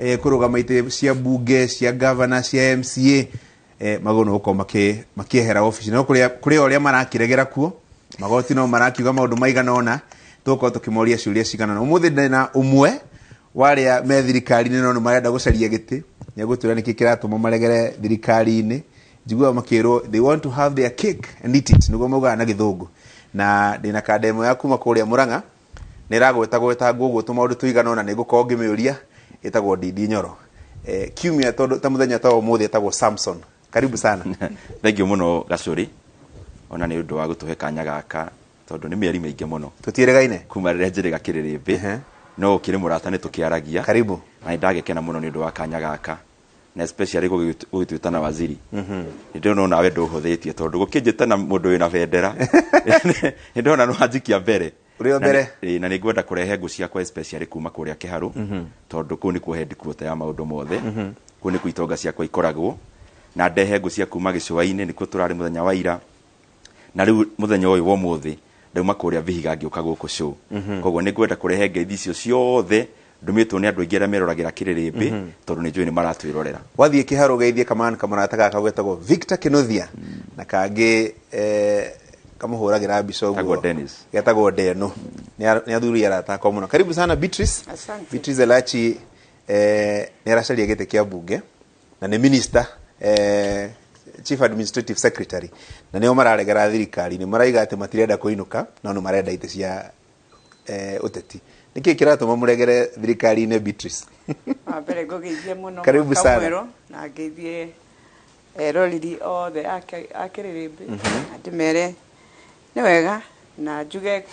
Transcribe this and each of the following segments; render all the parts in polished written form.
Kũrũgama itĩ cia bunge, cia governor, cia MCA, magũrũ gũkorwo makĩehera obici, no kũrĩ o ũrĩa marakĩregera kuo magoti, no marakiuga maũndũ maigana ũna. Tũgũkorwo tũkĩmoria ciũria cigana ũna ũmũthĩ. Ndĩna ũmwe wa arĩa me thirikari-inĩ no nĩ marenda gũcaria gĩtĩ. Nĩegũtwĩra nĩkĩ kĩratũma maregere thirikari-inĩ. Njiguaga makĩrwo they want to have their cake and eat it, nĩguo maugaga na Gĩthũngũ. Na ndĩna kanda ĩmwe ya kuma kũrĩa Mũrang'a, nĩ ĩragweta gwetangwo ũguo tũmaũndũ tũigana ũna. Nĩ ngũkorwo ngĩmĩũria. Ĩtagwo Ndindi Nyoro. Kiumia tondũ ta mũthenya ta ũmũthĩ ĩtagwo Samson. Karibu sana. Thank you mũno, Gacũrĩ, ona nĩ ũndũ wa gũtũhe kanya gaka, tondũ nĩ mĩeri mĩingĩ mũno tũtiĩrĩgaine kuma rĩrĩa njĩrĩga kĩrĩrĩmbĩ. No ũkĩrĩ mũrata, nĩ tũkĩaragia. Karibu. Na nĩ ndagĩkena mũno nĩ ũndũ wa kanya gaka, na especially gũgĩtuĩta na waziri. Nĩ ndĩrona onawe ndũhũthĩtie, tondũ gũkĩnjĩta na mũndũ wĩna bendera, nĩ ndĩrona nĩ wanjikia mbere. Ũrĩ o mbere. Na nĩ ngwenda kũrehe ngũ ciakwa, especially kuma kũrĩa Kĩharũ, tondũ kũu nĩkuo headquarter ya maũndũ mothe, kũu nĩkuo itonga ciakwa ikoragwo. Na ndehe ngũ cia kuma gĩcũa-inĩ, nĩkuo tũrarĩ mũthenya wa ira, na rĩu mũthenya ũyũ wa ũmũthĩ ndauma kũrĩa Vihiga ngĩũka gũkũ show. Koguo nĩ ngwenda kũrehe ngeithi icio ciothe ndũmĩtwo nĩ andũ aingĩ arĩa meroragĩra kĩrĩrĩmbĩ, tondũ nĩ njũĩ nĩ maratwĩrorera. Wathiĩ Kĩharũ, geithie kamani kamũrata gaka getagwo Victor Kinuthia, na kangĩ kamũhũragĩra mbica ũguo. Getagwo Dennis. Getagwo Deno. Nĩ athuri arata akwa mũno. Karibu sana, Beatrice. Asante. Beatrice Elachi nĩ aracaria gĩtĩ kĩa bunge na nĩ minister, chief administrative secretary, na nĩo mararegera thirikari. Nĩ maraiga atĩ matirenda kũinũka, no nĩ marenda itĩ cia ũteti. Nĩkĩ kĩratũma mũregere thirikari-inĩ, Beatrice? Wa mbere ngũgeithie mũno. Karibu mwaka sana. Mwerũ, na ngeithie eroreri othe a kĩrĩrĩmbĩ, na ndĩmere nĩ wega, na njuge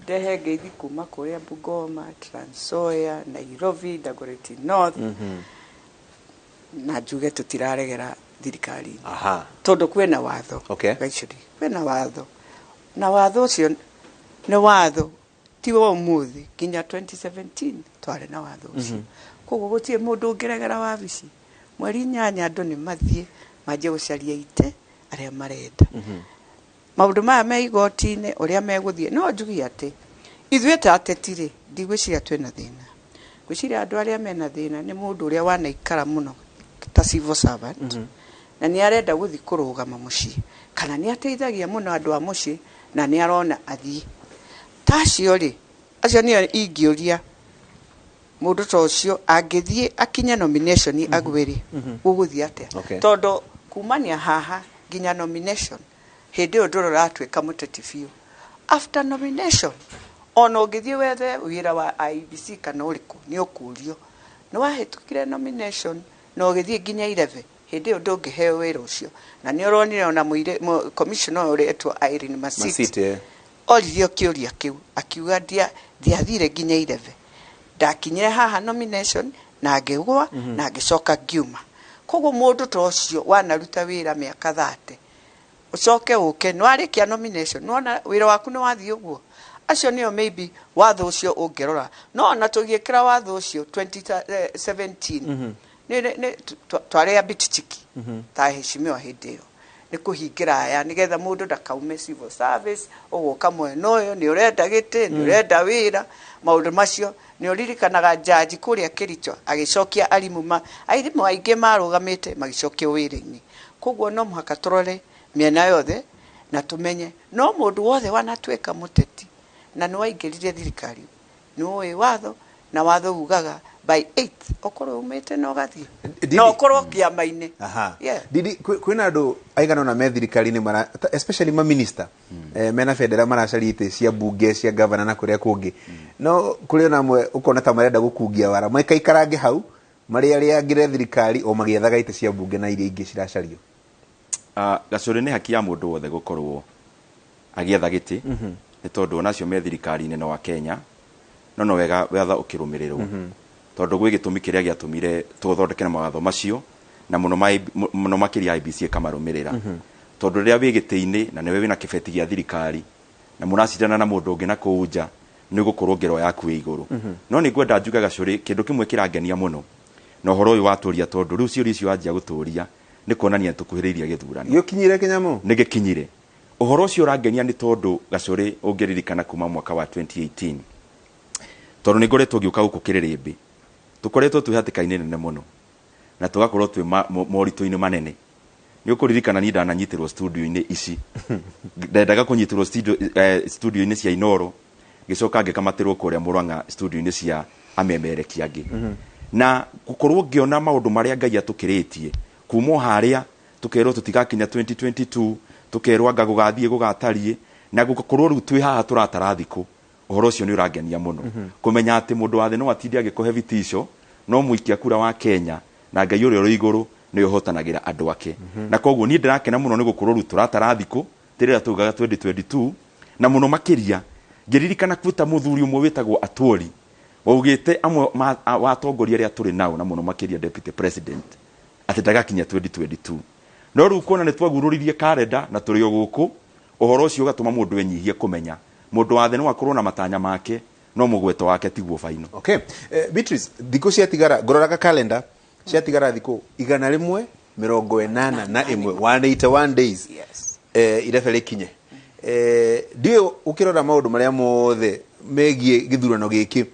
ndehe ngeithi kuma kũrĩa Bungoma, Trans Nzoia, Nairobi, Dagoretti North, na njuge tũtiraregera thirikari-inĩ tondũ kwĩna watho. Gaicũri, kwĩna watho, na watho ũcio nĩ watho ti wa ũmũthĩ. Nginya 2017 twarĩ na watho ũcio. Koguo gũtirĩ mũndũ ũngĩregera wabici mweri 8. Andũ nĩ mathiĩ manjie gũcaria itĩ arĩa marenda. Maũndũ maya me igoti-inĩ ũrĩa megũthiĩ, no njuge atĩ ithuĩ ta ateti rĩ, ndigwĩciria twĩna thĩna. Ngwĩciria andũ arĩa mena thĩna nĩ mũndũ ũrĩa wanaikara mũno ta civil servant na nĩ arenda gũthiĩ kũrũgama mũciĩ, kana nĩ ateithagia mũno andũ a mũciĩ na nĩ arona athiĩ. Ta acio rĩ, acio nĩo ingĩũria. Mũndũ ta ũcio angĩthiĩ akinye nomination agwe rĩ, gũgũthiĩ atĩa? Tondũ kumania haha nginya nomination, hĩndĩ ĩyo ndũrĩ ũratuĩka mũteti biũ. After nomination, ona ũngĩthiĩ wethe wĩra wa IEBC kana ũrĩkũ, nĩ ũkũrio nĩ wahĩtũkire nomination na ũgĩthiĩ nginya irebe. Hĩndĩ ĩyo ndũngĩheo wĩra ũcio. Na nĩ ũronire ona commissioner ũyũ ũretwo Irene Masit Masit, oririo kĩũria kĩu, akiuga ndiathire nginya irebe, ndakinyire haha nomination na ngĩgwa na ngĩcoka ngiuma. Koguo mũndũ ta ũcio wanaruta wĩra mĩaka 30, ũcoke ũke nĩ warĩkia nomination, nĩwona wĩra waku nĩ wathiĩ ũguo. Acio nĩo maybe watho ũcio ũngĩrora. No ona tũgĩkĩra watho ũcio 2017, nĩ twarĩ a bit cheeky ta heshimiwa hĩndĩ ĩyo, nĩ kũhingĩra aya nĩgetha mũndũ ndakaume civil service. Ũgũka mwena ũyũ nĩ ũrenda gĩtĩ, nĩ ũrenda wĩra, maũndũ macio. Nĩ ũririkanaga jaji kũrĩa Kericho agĩcokia arimũ, arimũ aingĩ marũgamĩte magĩcokio wĩra-inĩ. Koguo no mũhaka tũrore mĩena yothe na tũmenye no mũndũ wothe wanatuĩka mũteti na nĩ waingĩrire thirikari, nĩ ũĩ watho, na watho ugaga by 8 ũkorwo umĩte na ũgathiĩ Didi. na ũkorwo kĩama-inĩ. Didi, kwĩna andũ aigana ũna me thirikari-inĩ especially maminista mena bendera maracaria itĩ cia bunge, cia gavana na kũrĩa kũngĩ. No kũrĩ ona amwe ũkona ta marenda gũkungia wara, maikaikarange hau marĩarĩangĩre thirikari o magĩethaga itĩ cia bunge na iria ingĩ ciracario. Gacũrĩ, nĩ haki ya mũndũ wothe gũkorwo agĩetha gĩtĩ, nĩ tondũ onacio me thirikari-inĩ no wa Kenya, no wega watho ũkĩrũmĩrĩrwo, tondũ gwĩ gĩtũmi kĩrĩa gĩatũmire tũthondeke na mawatho macio, na mũno mũno makĩria IEBC ĩkamarũmĩrĩra, tondũ rĩrĩa wĩ gĩtĩ-inĩ na nĩwe wĩna kĩbeti gĩa thirikari na mũracindana na mũndũ ũngĩ na kũu nja, nĩ ũgũkorwo ngero yaku ĩ igũrũ. No nĩ ngwenda njuge, Gacũrĩ, kĩndũ kĩmwe kĩrangenia mũno na ũhoro ũyũ watũria, tondũ rĩu ciũria icio wanjia gũtũria nĩ kuonania nĩ tũkuhĩrĩirie gĩthurano. Gĩũkinyire kĩnyamũ. Nĩ gĩkinyire. Ũhoro ũcio ũrangenia nĩ tondũ, Gacũrĩ, ũngĩririkana kuma mwaka wa 2018, tondũ nĩ ngoretwo ngĩũka gũkũ kĩrĩrĩmbĩ. Tũkoretwo twĩ hatĩka-inĩ nene mũno na tũgakorwo twĩ moritũ-inĩ manene. Nĩ ũkũririkana niĩ ndananyitĩrwo studio-inĩ ici, ndendaga kũnyitĩrwo studio-inĩ cia Inoro, ngĩcoka ngĩkamatĩrwo kũrĩa Murang'a studio-inĩ cia amemereki angĩ. Na gũkorwo ngĩona maũndũ marĩa Ngai atũkĩrĩtie kuma o harĩa tũkerwo tũtigakinya 2022, tũkerwo anga gũgathiĩ gũgatariĩ, na gũkorwo rĩu twĩ haha tũratara thikũ, ũhoro ũcio nĩ ũrangenia mũno. Kũmenya atĩ mũndũ wa thĩ no atinde agĩkũhe vitisho, no mũikia kura wa Kenya na Ngai ũrĩa ũrĩ igũrũ nĩ ũhotanagĩra andũ ake. Na koguo niĩ ndĩrakena mũno nĩ gũkorwo rĩu tũratara thikũ rĩrĩa tugaga 2022, na mũno makĩria ngĩririkana kwĩta mũthuri ũmwe wĩtagwo Atwoli waugĩte amwe wa atongoria arĩa tũrĩ nao na mũno makĩria deputy president atĩ ndagakinya 2022. No rĩu kuona nĩ twagurũririe kalenda na tũrĩ o gũkũ, ũhoro ũcio ũgatũma mũndũ enyihie kũmenya mũndũ wa thĩ no akorwo na matanya make, no mũgweto wake tiguo baino. Okay. Beatrice, thikũ ciatigara, ngũroraga kalenda, ciatigara thikũ 181, 181 days. Yes. Irebe rĩkinye. Ndiũĩ ũkĩrora maũndũ marĩa mothe megiĩ gĩthurano gĩkĩ,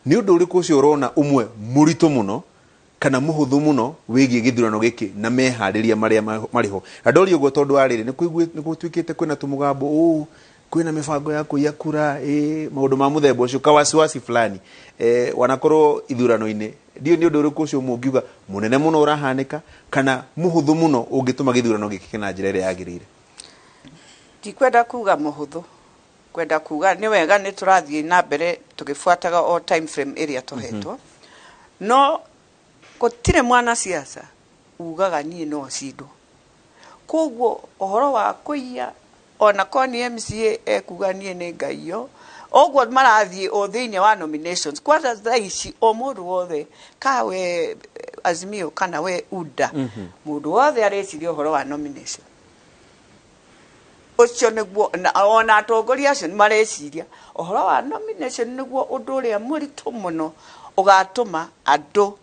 nĩ ũndũ ũrĩkũ ũcio ũrona ũmwe mũritũ mũno kana mũhũthũ mũno wĩgiĩ gĩthurano gĩkĩ na meharĩria marĩa marĩ ho? Na ndoria ũguo tondũ wa rĩrĩ, nĩ gũtuĩkĩte kwĩna tũmũgambo ũũ, kwĩna mĩbango ya kũiya kura, maũndũ ma mũthemba ũcio, kawasiwasi fulani, wanakorwo ithurano-inĩ. Ndiũĩ nĩ ũndũ ũrĩkũ ũcio mũngiuga mũnene mũno ũrahanĩka kana mũhũthũ mũno ũngĩtũma gĩthurano gĩkĩke na njĩra ĩrĩa yagĩrĩire? Ndikwenda kuga mũhũthũ, kwenda kuga nĩ wega nĩ tũrathiĩ na mbere tũgĩbuataga o time frame ĩrĩa tũhetwo. No gũtirĩ mwanasiasa ugaga niĩ no cindwo. Koguo ũhoro wa kũiya ona korwo nĩ MCA ekuga niĩ nĩ ngaiyo, ũguo marathiĩ o thĩinĩ wa nominations. Kwanza thaa ici o mũndũ wothe, ka we Azimio kana we UDA, mũndũ wothe areciria ũhoro wa nomination. Ũcio nĩguo, na ona atongoria acio nĩ mareciria ũhoro wa nomination nĩguo ũndũ ũrĩa mũritũ mũno ũgatũma andũ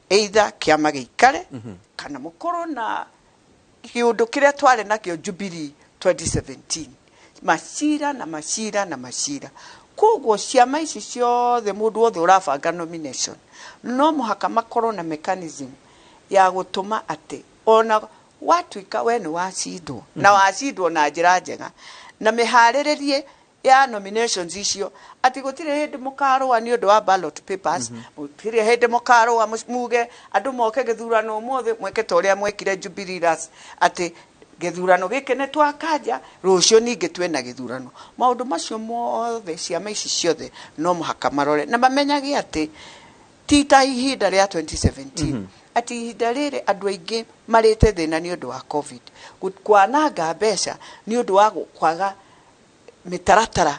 either kĩama gĩikare kana mũkorwo na kĩũndũ kĩrĩa twarĩ nakĩo Jubilee 2017, macira na macira na macira. Koguo ciama ici ciothe, mũndũ wothe ũrabanga nomination no mũhaka makorwo na mechanism ya gũtũma atĩ ona watuĩka we nĩ wacindwo, na wacindwo na njĩra njega na mĩharĩrĩrie ya nominations icio, atĩ gũtirĩ hĩndĩ mũkarũa nĩ ũndũ wa ballot papers, gũtirĩ hĩndĩ mũkarũa muge andũ moke gĩthurano ũmũthĩ mwĩke ta ũrĩa mwekire Jubilee last, atĩ gĩthurano gĩkĩ nĩ twakanja, rũciũ ningĩ twĩna gĩthurano. Maũndũ macio mothe ciama ici ciothe no mũhaka marore na mamenyage atĩ ti ta ihinda rĩa 2017, atĩ ihinda rĩrĩ andũ aingĩ marĩte thĩna nĩ ũndũ wa COVID, kwananga mbeca nĩ ũndũ wa kwaga mĩtaratara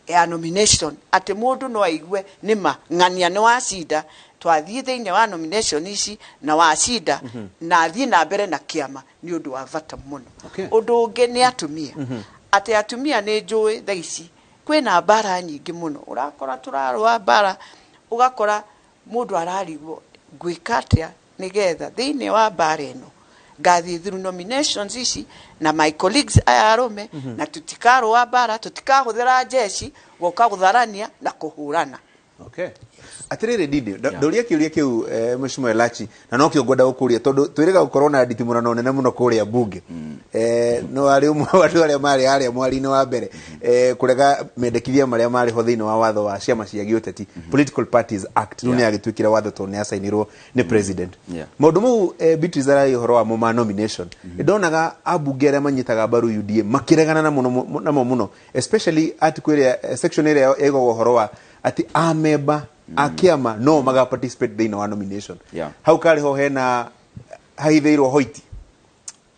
ya nomination, atĩ mũndũ no aigue nĩma ng'ania nĩ wacinda, twathiĩ thĩinĩ wa nomination ici na wacinda na athiĩ na mbere na kĩama, nĩ ũndũ wa bata mũno. Ũndũ ũngĩ nĩ atumia, atĩ atumia nĩ njũĩ thaa ici kwĩna mbara nyingĩ mũno, ũrakora tũrarũa mbara, ũgakora mũndũ ararigwo ngwĩka atĩa nĩgetha thĩinĩ wa mbara ĩno ngathiĩ through nominations ici na my colleagues aya arũme, na tũtikarũa mbara, tũtikahũthĩra njeci gũka gũtharania na kũhũrana. Okay. Atirĩrĩ Ndindi, ndũria kĩũria kĩu, Mheshimiwa Elachi, na no kĩo ngwenda gũkũria tondũ twĩrĩga gũkorwo na nditimũrano nene mũno kũrĩa bunge. No arĩ ũmwe wa andũ arĩa marĩ harĩa mwari-inĩ wa mbere kũrega mendekithia marĩa marĩ ho thĩinĩ wa watho wa ciama cia gĩũteti, Political Parties Act, rĩu nĩ agĩtuĩkire watho tondũ nĩ acainirwo nĩ president. Maũndũ mau, Beatrice araria ũhoro wa mo ma nomination, ndonaga ambunge arĩa manyitaga mbaru UDA makĩregana na mũno namo mũno, especially article ĩrĩa, section ĩrĩa yaigagwo ũhoro wa atĩ amemba a kĩama no maga participate thĩinĩ wa nomination. Hau karĩ ho hena hahithĩirwo hoiti.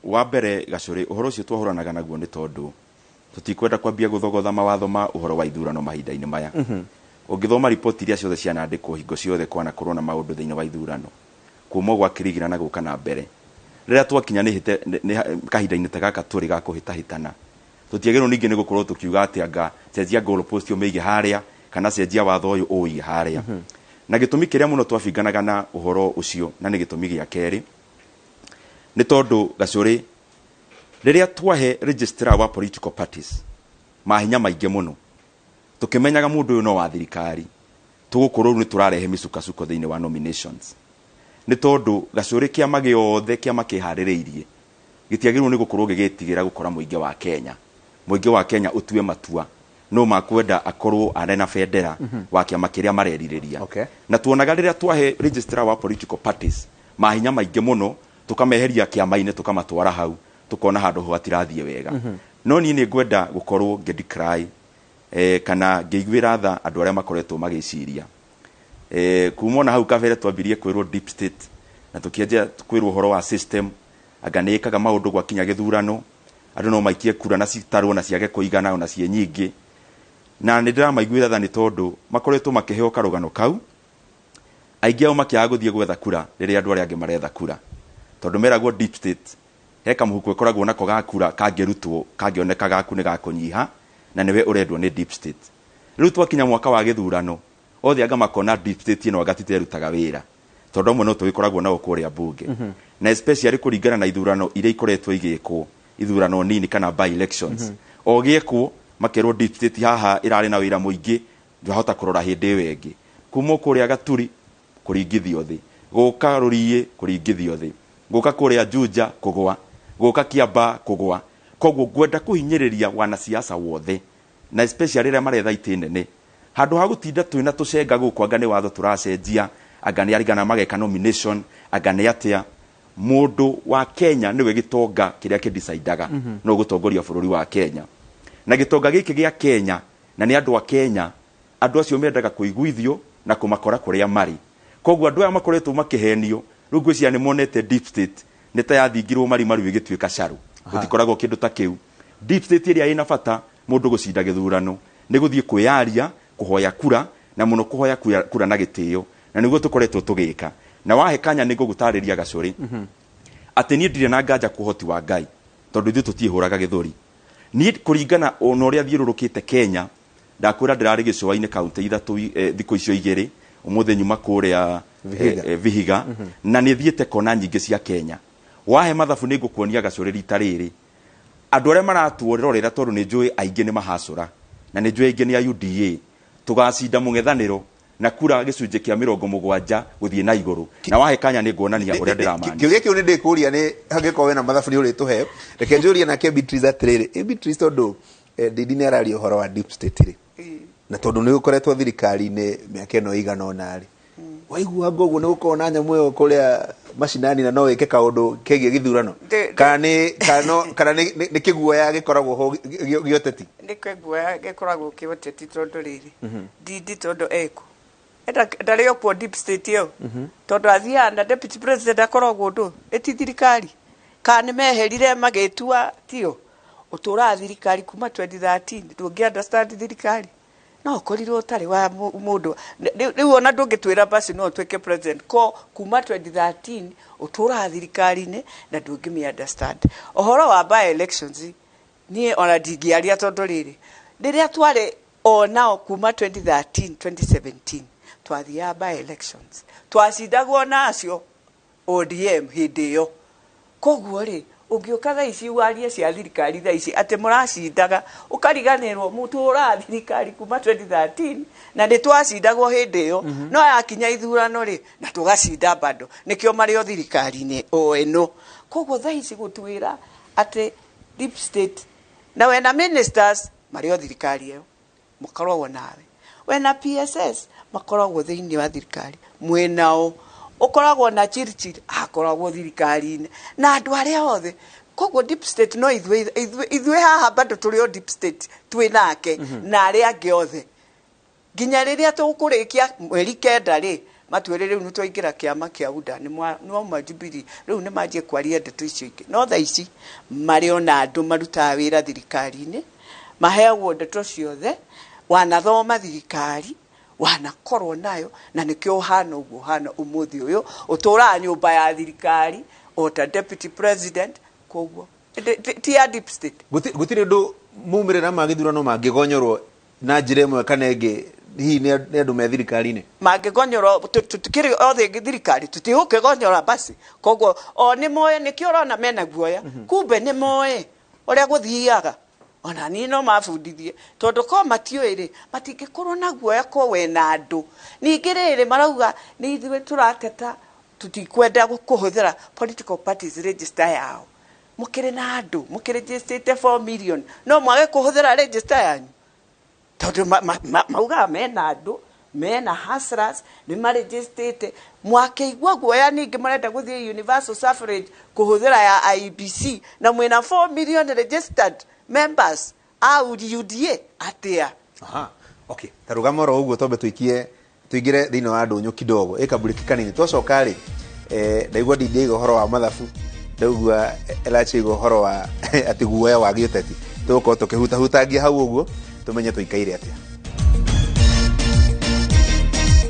Wa mbere Gacũrĩ, ũhoro ũcio twahũranaga naguo nĩ tondũ tũtikwenda kwambia gũthogotha mawatho ma ũhoro wa ithurano mahinda-inĩ maya. Ũngĩthoma riboti iria ciothe cianandĩkwo hingo ciothe kwanakorwo na maũndũ thĩinĩ wa ithurano kuma gwa kĩrigira na gũka na mbere, rĩrĩa twakinya nĩ kahinda-inĩ ta gaka tũrĩ ga kũhĩtahĩtana, tũtiagĩrĩirwo ningĩ nĩ gũkorwo tũkiuga atĩ anga cenjia goal post ũmĩige harĩa kana cenjia watho ũyũ ũũige harĩa. Na gĩtũmi kĩrĩa mũno twabinganaga na ũhoro ũcio, na nĩ gĩtũmi gĩa kerĩ, nĩ tondũ Gacũrĩ, rĩrĩa twahe registrar wa political parties mahinya maingĩ mũno, tũkĩmenyaga mũndũ ũyũ no wa thirikari, Tũgũkorwo rĩu nĩ tũrarehe mĩcukacuko thĩinĩ wa nominations, nĩ tondũ gacũrĩ kĩama gĩothe kĩama kĩharĩrĩirie gĩtiagĩrĩirwo nĩ gũkorwo gĩgĩtigĩra gũkora mũingĩ wa Kenya. Mũingĩ wa Kenya ũtue matua no makwenda akorwo arĩ na bendera wa kĩama kĩrĩa marerirĩria. Na tuonaga rĩrĩa twahe registrar wa political parties mahinya maingĩ mũno, tũkameheria kĩama-inĩ tũkamatwara hau, tũkona handũ ho hatirathiĩ wega. No niĩ nĩ ngwenda gũkorwo ngĩ decry kana ngĩiguĩra tha andũ arĩa makoretwo magĩciria. Kuma ona hau kabere twambirie kwĩrwo deep state na tũkĩanjia kwĩrwo ũhoro wa system, anga nĩ ĩkaga maũndũ gwakinya gĩthurano, andũ no maikie kura na citarwo na ciage kũigana ona ciĩ nyingĩ. Na nĩ ndĩramaiguĩra tha nĩ tondũ makoretwo makĩheo karũgano kau, aingĩ ao makĩaga gũthiĩ gwetha kura rĩrĩa andũ arĩa angĩ maretha kura, tondũ meragwo deep state he kamũhuko ĩkoragwo nako ga kura kangĩrutwo kangĩoneka gaku nĩ gakũnyiha na nĩwe ũrendwo nĩ deep state. Rĩu twakinya mwaka wa gĩthurano, othe anga makona deep state ĩno anga titerutaga wĩra, tondũ amwe no tũgĩkoragwo nao kũrĩa bunge, na especially kũringana na ithurano iria ikoretwo igĩkwo, ithurano nini kana by elections, o gĩekwo makerwo deep state haha ĩrarĩ na wĩra mũingĩ, ndwahota kũrora hĩndĩ ĩyo ĩngĩ. Kuma kũrĩa Gaturi kũringithio thĩ, gũka Rũriĩ kũringithio thĩ, gũka kũrĩa Juja kũgwa, gũka Kiambaa kũgwa. Koguo ngwenda kũhinyĩrĩria wanasiasa wothe, na especially rĩrĩa maretha itĩ nene, handũ ha gũtinda twĩna tũcenga gũkũ, anga nĩ watho tũracenjia, anga nĩ arigana mageka nomination, anga nĩ atĩa. Mũndũ wa Kenya nĩwe gĩtonga kĩrĩa kĩdecidaga no gũtongoria bũrũri wa Kenya, na gĩtonga gĩkĩ gĩa Kenya na nĩ andũ a Kenya. Andũ acio mendaga kũiguithio na kũmakora kũrĩa marĩ. Koguo andũ aya makoretwo makĩhenio, rĩu ngwĩciria nĩ monete deep state nĩ ta yathingirwo marima rĩu ĩgĩtuĩka carũ. Gũtikoragwo kĩndũ ta kĩu. Deep state ĩrĩa ĩna bata mũndũ gũcinda gĩthurano nĩ gũthiĩ kwĩyaria, kũhoya kura, na mũno kũhoya kura na gĩtĩo, na nĩguo tũkoretwo tũgĩka. Na wahe kanya nĩ ngũgũtarĩria gacũrĩ atĩ niĩ ndirĩ na nganja kwa ũhoti wa Ngai, tondũ ithuĩ tũtiĩhũraga gĩthũri. Niĩ kũringana ona ũrĩa thiũrũrũkĩte Kenya, ndakwĩra ndĩrarĩ gĩcũa-inĩ kaunti ithatũ thikũ icio igĩrĩ, ũmũthĩ nyuma kũrĩa Vihiga. Vihiga, na nĩ thiĩte kona nyingĩ cia Kenya. Wahe mathabu nĩ ngũkuonia gacũrĩ rita rĩrĩ andũ arĩa maratuororera, tondũ nĩ njũĩ aingĩ nĩ mahacũra na nĩ njũĩ aingĩ nĩ a UDA, tũgacinda mũng'ethanĩro na kura gĩcunjĩ kĩa 70 gũthiĩ na igũrũ. Na wahe kanya nĩ nguonania ũrĩa ndĩramaanisha. Kĩũria kĩu nĩ ndĩkũria, nĩ hangĩkorwo wĩna mathabu nĩ ũrĩtũhe. Reke njũrie nake Beatrice atĩrĩrĩ, ĩ Beatrice, tondũ Ndindi nĩ araria ũhoro wa deep state rĩ, na tondũ nĩ ũkoretwo thirikari-inĩ mĩaka ĩno ĩigana ũna rĩ, waiguanga ũguo nĩ gũkorwo na nyamũ ĩyo kũrĩa macinani na no wĩke kaũndũ kegiĩ gĩthurano, kana nĩ kana nĩ kĩguoya gĩkoragwo ho gĩa ũteti? Nĩ kĩguoya gĩkoragwo kĩa ũteti, tondũ rĩrĩ, Ndindi tondũ eko ndarĩ okuo deep state ĩyo, tondũ athiaga na deputy president akoragwo ndũ ĩti thirikari, kana nĩ meherire magĩtua tio ũtũraga thirikari kuma 2013. Ndũngĩ understand thirikari, no ũkorirwo ũtarĩ wa mũndũ rĩu ona ndũngĩtwĩra basi no ũtuĩke president ko kuma 2013 ũtũraga thirikari-inĩ na ndũngĩmĩ understand. Ũhoro wa by elections niĩ ona ndingĩaria, tondũ rĩrĩ, rĩrĩa twarĩ o nao kuma 2013 2017 twathiaga by elections, twacindagwo nacio ODM hĩndĩ ĩyo. Koguo rĩ, ũngĩũka thaa ici warie cia thirikari thaa ici atĩ mũracindaga, ũkariganĩrwo mũtũraga thirikari kuma 2013 na nĩ twacindagwo hĩndĩ ĩyo. No yakinya ithurano rĩ, na tũgacinda bado, nĩkĩo marĩ o thirikari-inĩ o ĩno. Koguo thaa ici gũtwĩra atĩ deep state na wena ministers marĩ o thirikari ĩyo makoragwo nawe, wena PSS makoragwo thĩinĩ wa thirikari mwĩnao, ũkoragwo na Chirchir akoragwo thirikari-inĩ na andũ arĩa othe. Koguo deep state no ithuĩ haha bado tũrĩ o deep state twĩ nake na arĩa angĩ othe, nginya rĩrĩa tũkũrĩkia mweri 9 rĩ, matwĩre rĩu nĩ twaingĩra kĩama kĩa UDA, nĩ mwauma Jubilee, rĩu nĩ manjie kwaria ndeto icio ingĩ. No thaa ici marĩ ona andũ marutaga wĩra thirikari-inĩ, maheagwo ndeto ciothe, wanathoma thirikari, wanakorwo nayo, na nĩkĩo ũhana ũguo ũhana ũmũthĩ ũyũ, ũtũraga nyũmba ya thirikari o ta deputy president. Koguo ti ya deep state. Gũtirĩ ũndũ maumĩrĩra ma gĩthurano mangĩgonyorwo na njĩra ĩmwe kana ĩngĩ, hihi nĩ andũ me thirikari-inĩ? Mangĩgonyorwo, tũtikĩrĩ othe thirikari, tũtigũkĩgonyora basi. Koguo o nĩ moĩ, nĩkĩo ũrona mena guoya, kumbe nĩ moĩ ũrĩa gũthiaga. Ona niĩ no mabundithie, tondũ ko matiũĩ rĩ, matingĩkorwo na guoya ko wena andũ. Ningĩ rĩrĩ marauga nĩ ithuĩ tũrateta, tũtikwenda kũhũthĩra political parties register yao. Mũkĩrĩ na andũ, mũkĩrĩgistĩte 4 million, no mwage kũhũthĩra register yanyu, tondũ maugaga mena andũ, mena hustlers, nĩ marĩgistĩte. Mwakĩigua guoya ningĩ marenda gũthiĩ universal suffrage kũhũthĩra ya IEBC, na mwĩna 4 million registered members a UDA atĩa? Aha. Okay. Ta rũgama oro ũguo, twambe tũikie tũingĩre thĩinĩ wa ndũnyũ kidogo, ĩkamburiki kanini. Twacoka rĩ, ndaigua ndingĩiga ũhoro wa mathabu, ndaigua elachiiga ũhoro wa atĩ guoya wa gĩũteti, tũgũkorwo tũkĩhutahutangia hau ũguo tũmenye tũikaire atĩa.